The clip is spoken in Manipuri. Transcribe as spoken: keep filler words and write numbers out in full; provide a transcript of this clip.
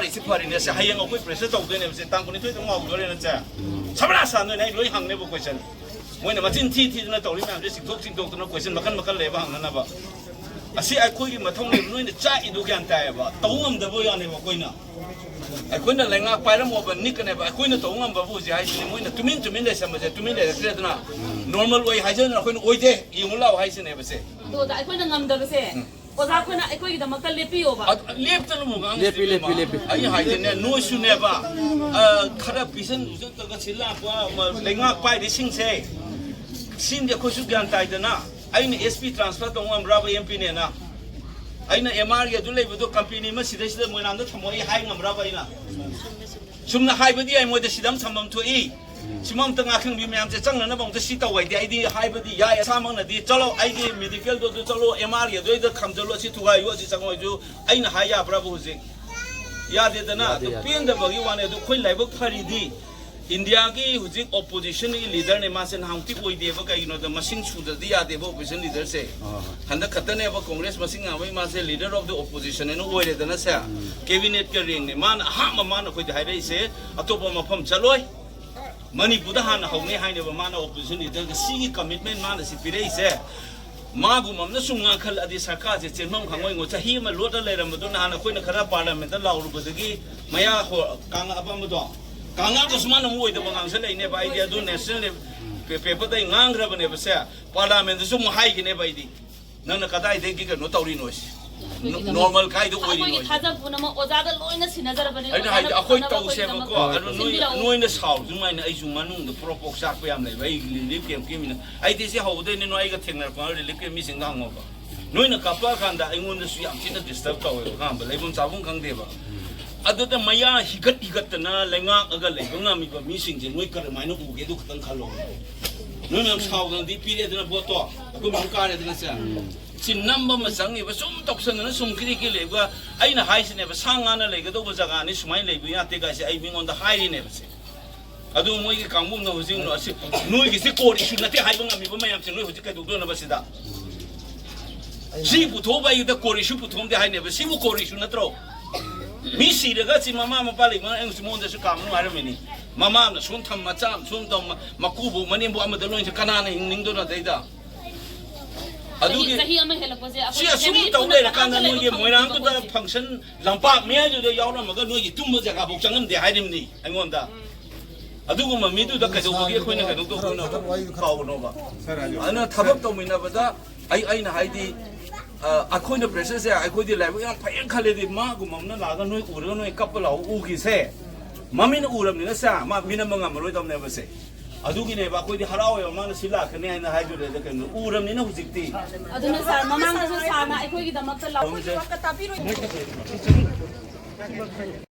ꯁꯤ ꯐꯔꯤꯅꯦ, ꯁꯦ ꯍꯌꯦꯡ ꯑꯩꯈꯣꯏ pressure ꯇꯧꯗꯣꯏꯅꯦꯕ, ꯁꯦ ꯇꯥꯡ ꯀꯨꯟꯅꯤꯊꯣꯏꯗ ꯑꯃꯨꯛ ꯍꯧꯗꯣꯔꯦꯅ, ꯁꯦ ꯁꯃꯔꯥ ꯁꯥꯟꯗꯣꯏꯅꯦ꯫ ꯑꯩ ꯂꯣꯏ ꯍꯪꯅꯦꯕ question꯫ ꯃꯣꯏꯅ ꯃꯆꯤꯟ ꯊꯤ ꯊꯤꯗꯅ ꯇꯧꯔꯤ ꯃꯌꯥꯝꯁꯦ ꯆꯤꯡꯊꯣꯛ ꯆꯤꯡꯊꯣꯛꯇꯅ question ꯃꯈꯜ ꯃꯈꯜ ꯂꯩꯕ ꯍꯪꯅꯅꯕ꯫ ꯑꯁꯤ ꯑꯩꯈꯣꯏꯒꯤ ꯃꯊꯧꯅꯦꯕ, ꯅꯣꯏꯅ ꯆꯥꯛꯏꯗꯣ ꯒ꯭ꯌꯥꯟ ꯇꯥꯏꯌꯦꯕ, ꯇꯧ ꯉꯝꯗꯕ ꯌꯥꯅꯦꯕ ꯑꯩꯈꯣꯏꯅ꯫ ꯑꯩꯈꯣꯏꯅ ꯂꯩꯉꯥꯛ ꯄꯥꯏꯔꯝꯃꯣꯕ ꯅꯤꯛꯀꯅꯦꯕ, ꯑꯩꯈꯣꯏꯅ ꯇꯧ ꯉꯝꯕꯕꯨ ꯍꯧꯖꯤꯛ ꯍꯥꯏꯁꯤꯅꯤ꯫ ꯃꯣꯏꯅ ꯇꯨꯃꯤꯟ ꯇꯨꯃꯤꯟ ꯂꯩꯁꯟꯕꯁꯦ ꯇꯨꯃꯤꯟ ꯂꯩꯔꯛꯇ꯭ꯔꯦꯗꯅ, normal ꯑꯣꯏ ꯍꯥꯏꯖꯗꯅ ꯑꯩꯈꯣꯏꯅ ꯑꯣꯏꯗꯦ ꯌꯦꯡꯉꯨ ꯂꯥꯛꯑꯣ ꯍꯥꯏꯁꯤꯅꯦꯕ ꯁꯦ꯫ ꯑꯗꯣ ꯑꯣꯖꯥ, ꯑꯩꯈꯣꯏꯅ ꯉꯝꯗꯕꯁꯦ ꯑꯣꯖꯥ ꯑꯩꯈꯣꯏꯅ ꯑꯩꯈꯣꯏꯒꯤꯗꯃꯛꯇ ꯂꯦꯞꯄꯤꯌꯣꯕ꯫ ꯑꯗꯨ ꯂꯦꯞꯇꯅꯕꯨ ꯉꯥꯡꯉꯤꯁꯤ ꯂꯦꯞꯄꯤ, ꯂꯦꯞꯄꯤ, ꯏꯕꯦꯝꯃ꯫ ꯂꯦꯞꯄꯤ꯫ ꯑꯩ ꯍꯥꯏꯗꯤꯅꯦ, ꯅꯣꯏꯁꯨꯅꯦꯕ, ꯑ, ꯈꯔ ꯄꯤꯁꯟ ꯎꯁꯟꯗꯒ ꯁꯤ ꯂꯥꯛꯄ, ꯑꯃ, ꯂꯩꯉꯥꯛ ꯄꯥꯏꯔꯤꯁꯤꯡꯁꯦ, ꯁꯤꯡꯗꯤ ꯑꯩꯈꯣꯏꯁꯨ ꯒ꯭ꯌꯥꯟ ꯇꯥꯏꯗꯅ꯫ ꯑꯩꯅ SP transfer ꯇꯧ ꯉꯝꯕ꯭ꯔꯕ MPꯅꯦꯅ? ꯑꯩꯅ MRꯒꯤ ꯑꯗꯨ ꯂꯩꯕꯗꯣ company ꯑꯃ ꯁꯤꯗꯩꯁꯤꯗ ꯃꯣꯏꯔꯥꯡꯗ ꯊꯝꯃꯣ ꯑꯩ ꯍꯥꯏ ꯉꯝꯕ꯭ꯔꯕ ꯑꯩꯅ? ꯆꯨꯝꯅ ꯍꯥꯏꯕꯗꯤ ꯑꯩ ꯃꯣꯏꯗ ꯁꯤꯗ ꯑꯃ ꯊꯝꯐꯝ ꯊꯣꯛꯏ꯫ ꯁꯤꯃ ꯑꯝꯇ ꯉꯥꯛꯈꯪꯕꯤ ꯃꯌꯥꯝꯁꯦ ꯆꯪꯅꯅꯕ ꯑꯝꯇ ꯁꯤ ꯇꯧ ꯍꯥꯏꯗꯤ ꯑꯩꯗꯤ ꯍꯥꯏꯕꯗꯤ ꯌꯥꯏ, ꯑꯁꯥꯃꯛꯅꯗꯤ ꯆꯠꯂꯣ, ꯑꯩꯒꯤ medicalꯗꯣ ꯑꯗꯨ ꯆꯠꯂꯣ, MRꯒꯤ ꯑꯗꯨ ꯑꯩꯗ ꯈꯝꯖꯜꯂꯣ, ꯑꯁꯤ ꯊꯨꯒꯥꯏꯌꯨ, ꯑꯁꯤ ꯆꯪꯉꯣ ꯍꯥꯏꯁꯨ ꯑꯩꯅ ꯍꯥꯏ ꯌꯥꯕ꯭ꯔꯕ ꯍꯧꯖꯤꯛ? ꯌꯥꯗꯦꯗꯅ꯫ ꯌꯥꯗꯦ, ꯑꯗꯨ ꯌꯥꯗꯦ꯫ ꯄꯦꯟꯗꯕꯒꯤ ꯋꯥꯅꯤ꯫ ꯑꯗꯨ ꯑꯩꯈꯣꯏ ꯂꯥꯏꯕꯛ ꯐꯔꯤꯗꯤ ꯏꯟꯗꯤꯌꯥꯒꯤ ꯍꯧꯖꯤꯛ oppositionꯒꯤ leaderꯅꯦ, ꯃꯥꯁꯦ ꯅꯍꯥꯟꯃꯨꯛꯇꯤ ꯑꯣꯏꯗꯦꯕ꯫ ꯀꯩꯒꯤꯅꯣꯗ ꯃꯁꯤꯡ ꯁꯨꯗ꯭ꯔꯗꯤ ꯌꯥꯗꯦꯕ opposition leaderꯁꯦ꯫ ꯑꯥ꯫ ꯍꯟꯗꯛ ꯈꯛꯇꯅꯦꯕ Congress ꯃꯁꯤꯡ ꯌꯥꯝꯕꯩ ꯃꯥꯁꯦ leader of the opposition ꯍꯥꯏꯅ ꯑꯣꯏꯔꯦꯗꯅ ꯁꯦ꯫ ꯎꯝ꯫ Cabinetꯀ ꯔꯦꯡꯅꯦ꯫ ꯃꯥꯅ ꯑꯍꯥꯟꯕ ꯃꯥꯅ ꯑꯩꯈꯣꯏꯗ ꯍꯥꯏꯔꯛꯏꯁꯦ, "ꯑꯇꯣꯞꯄ ꯃꯐꯝ ꯆꯠꯂꯣꯏ, ꯃꯅꯤꯄꯨꯔꯗ ꯍꯥꯟꯅ ꯍꯧꯅꯤ" ꯍꯥꯏꯅꯦꯕ ꯃꯥꯅ opposition leaderꯒ꯫ ꯁꯤꯒꯤ commitment ꯃꯥꯅ ꯁꯤ ꯄꯤꯔꯛꯏꯁꯦ꯫ ꯃꯥꯒꯨꯝꯕ ꯑꯃꯅ ꯁꯨꯝ ꯉꯥꯡꯈꯠꯂꯛꯑꯗꯤ ꯁꯔꯀꯥꯔꯁꯦ ꯆꯦꯟꯐꯝ ꯈꯪꯉꯣꯏꯉꯣ꯫ ꯆꯍꯤ ꯑꯃ ꯂꯣꯠꯂ ꯂꯩꯔꯝꯕꯗꯣ ꯅꯍꯥꯟ ꯑꯩꯈꯣꯏꯅ ꯈꯔ parliamentꯇ ꯂꯥꯎꯔꯨꯕꯗꯒꯤ ꯃꯌꯥ ꯍꯣ-, ꯀꯥꯡꯉꯛꯑꯕ ꯑꯃꯗꯣ, ꯀꯥꯡꯉꯛꯑꯒꯁꯨ ꯃꯥꯅ ꯑꯃꯨꯛ ꯑꯣꯏꯗꯕ ꯉꯥꯡꯁꯜꯂꯛꯏꯅꯦꯕ꯫ ꯑꯩꯗꯤ ꯑꯗꯨ national paperꯗ ꯑꯩ ꯉꯥꯡꯈ꯭ꯔꯕꯅꯦꯕ ꯁꯦ, parliamentꯗꯁꯨ ꯑꯃꯨꯛ ꯍꯥꯏꯈꯤꯅꯦꯕ ꯑꯩꯗꯤ꯫ ꯅꯪꯅ ꯀꯗꯥꯏꯗꯒꯤ ꯀꯩꯅꯣ ꯇꯧꯔꯤꯅꯣ ꯁꯤ? ꯑꯩꯈꯣꯏꯒꯤꯗꯃꯛ normal ꯀꯥꯏꯗ ꯑꯣꯏꯔꯤꯅꯣ ꯑꯩꯈꯣꯏꯒꯤ ꯁꯤ? ꯊꯥꯖꯕ ꯄꯨꯝꯅꯃꯛ ꯑꯣꯖꯥꯗ ꯂꯣꯏꯅ ꯁꯤꯟꯅꯖꯔꯕꯅꯦ꯫ ꯑꯩꯅ ꯍꯥꯏꯗꯤ ꯑꯣꯖꯥꯅ ꯑꯩꯈꯣꯏ ꯐꯅꯕ ꯇꯧꯁꯦꯕꯀꯣ꯫ ꯑꯩꯈꯣꯏꯒꯤꯗꯃꯛ ꯑꯗꯨ ꯅꯣꯏ, ꯁꯤꯟꯕꯤꯔꯛꯎ꯫ ꯅꯣꯏꯅ ꯁꯥꯎꯔꯤꯗꯨꯃꯥꯏꯅ ꯑꯩꯁꯨ ꯃꯅꯨꯡꯗ ꯄ꯭ꯔꯣꯛ ꯄ꯭ꯔꯣꯛ ꯆꯥꯛꯄ ꯌꯥꯝ ꯂꯩꯕ꯫ ꯑꯩ relief campꯀꯤ ꯃꯤꯅ, ꯑꯩꯗꯤ ꯁꯤ ꯍꯧꯕꯗꯩꯅꯦ, ꯅꯣꯏ ꯑꯩꯒ ꯊꯦꯡꯅꯔꯛꯄ relief camp ꯃꯤꯁꯤꯡꯗ ꯍꯪꯉꯣꯕ꯫ ꯅꯣꯏꯅ ꯀꯥꯞꯄꯛꯑꯀꯥꯟꯗ ꯑꯩꯉꯣꯟꯗꯁꯨ ꯌꯥꯝ ꯊꯤꯅ disturb ꯇꯧꯋꯦꯕ, ꯈꯪꯉꯕ? ꯂꯩꯐꯝ ꯆꯥꯐꯝ ꯈꯪꯗꯦꯕ꯫ ꯑꯗꯨꯗ ꯃꯌꯥ ꯍꯤꯒꯠ ꯍꯤꯒꯠꯇꯅ ꯂꯩꯉꯥꯛꯑꯒ ꯂꯩꯕ ꯉꯝꯃꯤꯕ ꯃꯤꯁꯤꯡꯁꯦ ꯅꯣꯏ ꯀꯔꯝꯍꯥꯏꯅ ꯎꯒꯦ? ꯑꯗꯨ ꯈꯛꯇꯪ ꯈꯜꯂꯣ꯫ ꯅꯣꯏ ꯃꯌꯥꯝ ꯁꯥꯎꯗꯅꯗꯤ ꯄꯤꯔꯦꯗꯅ ꯚꯣꯠꯇꯣ, ꯑꯩꯈꯣꯏ ꯃꯌꯥꯝ ꯀꯥꯔꯦꯗꯅ ꯁꯦ꯫ ꯁꯤ ꯅꯝꯕ ꯑꯃ ꯆꯪꯉꯤꯕ, ꯁꯨꯝ ꯇꯧꯁꯟꯗꯅ ꯁꯨꯝ ꯀꯤꯔꯤ ꯀꯤꯔꯤ ꯂꯩꯕ꯫ ꯑꯩꯅ ꯍꯥꯏꯁꯤꯅꯦꯕ, ꯁꯥ ꯉꯥꯅ ꯂꯩꯒꯗꯧꯕ ꯖꯒꯥꯅꯤ, ꯁꯨꯃꯥꯏꯅ ꯂꯩꯕ ꯌꯥꯗꯦ ꯀꯥꯏꯁꯦ ꯑꯩ ꯃꯤꯉꯣꯟꯗ ꯍꯥꯏꯔꯤꯅꯦꯕ ꯁꯦ꯫ ꯑꯗꯨ ꯃꯣꯏꯒꯤ ꯀꯥꯡꯕꯨꯅ ꯍꯧꯖꯤꯛ ꯑꯁꯤ, ꯅꯣꯏꯒꯤꯁꯤ core issue ꯅꯠꯇꯦ ꯍꯥꯏꯕ ꯉꯝꯃꯤꯕ ꯃꯌꯥꯝꯁꯦ ꯅꯣꯏ ꯍꯧꯖꯤꯛ ꯀꯩꯗꯧꯗꯣꯏꯅꯣꯕ ꯁꯤꯗ? ꯁꯤ ꯄꯨꯊꯣꯛꯑꯕ ꯑꯩꯗ core issue ꯄꯨꯊꯣꯛꯑꯝꯗꯦ ꯍꯥꯏꯅꯦꯕ꯫ ꯁꯤꯕꯨ core issue ꯅꯠꯇ꯭ꯔꯣ? ꯃꯤ ꯁꯤꯔꯒ ꯁꯤ ꯃꯃꯥ ꯃꯄꯥ ꯂꯩꯕꯅ ꯑꯩꯅꯁꯨ ꯃꯉꯣꯟꯗꯁꯨ ꯀꯥꯝꯅ ꯍꯥꯏꯔꯝꯃꯤꯅꯤ꯫ ꯃꯃꯥꯅ ꯁꯨꯝ ꯊꯝ, ꯃꯆꯥ ꯁꯨꯝ ꯇꯧ, ꯃ-, ꯃꯀꯨꯕꯣꯛ ꯃꯅꯦꯝꯕꯣꯛ ꯑꯃꯗ ꯂꯣꯏꯅ ꯀꯅꯥꯅ ꯍꯤꯡꯅꯤꯡꯗꯣꯏꯅꯣ ꯑꯗꯩꯗ? ꯑꯗꯨꯒꯤ ꯆꯍꯤ ꯑꯃ ꯍꯦꯜꯂꯛꯄꯁꯦ ꯁꯤ ꯑꯩꯈꯣꯏ ꯑꯁꯨꯝ family ꯇꯧ ꯄꯨꯟꯅ ꯂꯩꯔꯀꯥꯟꯗ ꯀꯅꯥꯝꯇ ꯅꯣꯏꯒꯤ ꯂꯩꯕ ꯃꯣꯏꯔꯥꯡꯗꯨꯗ ꯐꯪꯗꯕ ꯑꯣꯏꯁꯦ꯫ Function ꯂꯝꯄꯥꯛ ꯃꯌꯥꯏꯗꯨꯗ ꯌꯥꯎꯔꯝꯃꯒ ꯅꯣꯏꯒꯤ ꯇꯨꯝꯕ ꯖꯒꯥꯐꯥꯎ ꯆꯪꯉꯝꯗꯦ ꯍꯥꯏꯔꯤꯕꯅꯤ ꯑꯩꯉꯣꯟꯗ꯫ ꯑꯗꯨꯒꯨꯝꯕ ꯃꯤꯗꯨꯗ ꯀꯩꯗꯧꯕꯒꯤ ꯑꯩꯈꯣꯏꯅ ꯀꯩꯅꯣ ꯇꯧꯗꯣꯏꯅꯣꯕ? ꯀꯥꯎꯅꯣꯕ꯫ ꯑꯗꯨꯅ ꯊꯕꯛ ꯇꯧꯃꯤꯟꯅꯕꯗ ꯑꯩ, ꯑꯩꯅ ꯍꯥꯏꯗꯤ, ꯑ, ꯑꯩꯈꯣꯏꯅ pressure ꯁꯦ, ꯑꯩꯈꯣꯏꯗꯤ ꯂꯥꯏꯕꯛ ꯌꯥꯝ ꯐꯩꯌꯦꯅ ꯈꯜꯂꯦꯗꯤ, ꯃꯥꯒꯨꯝꯕ ꯑꯃꯅ ꯂꯥꯛꯑꯒ ꯅꯣꯏ ꯎꯔꯒ ꯅꯣꯏ ꯀꯞꯄ ꯂꯥꯎ ꯎꯈꯤꯁꯦ, ꯃꯃꯤꯠꯅ ꯎꯔꯕꯅꯤꯅ ꯁꯦ, ꯃꯥ ꯃꯤꯅꯝꯕ ꯉꯝꯃꯔꯣꯏꯗꯕꯅꯦꯕ ꯁꯦ꯫ ꯑꯗꯨꯒꯤꯅꯦꯕ ꯑꯩꯈꯣꯏꯗꯤ ꯍꯔꯥꯎꯋꯦꯕ, ꯃꯥꯅ ꯁꯤ ꯂꯥꯛꯀꯅꯤ ꯍꯥꯏꯅ ꯍꯥꯏꯗꯨꯗ ꯀꯩꯅꯣ ꯎꯔꯕꯅꯤꯅ ꯍꯧꯖꯤꯛꯇꯤ꯫ ꯑꯗꯨꯅ ꯁꯥꯔ, ꯃꯃꯥꯡꯗꯁꯨ ꯁꯥꯔꯅ ꯑꯩꯈꯣꯏꯒꯤꯗꯃꯛꯇ ꯂꯥꯎ-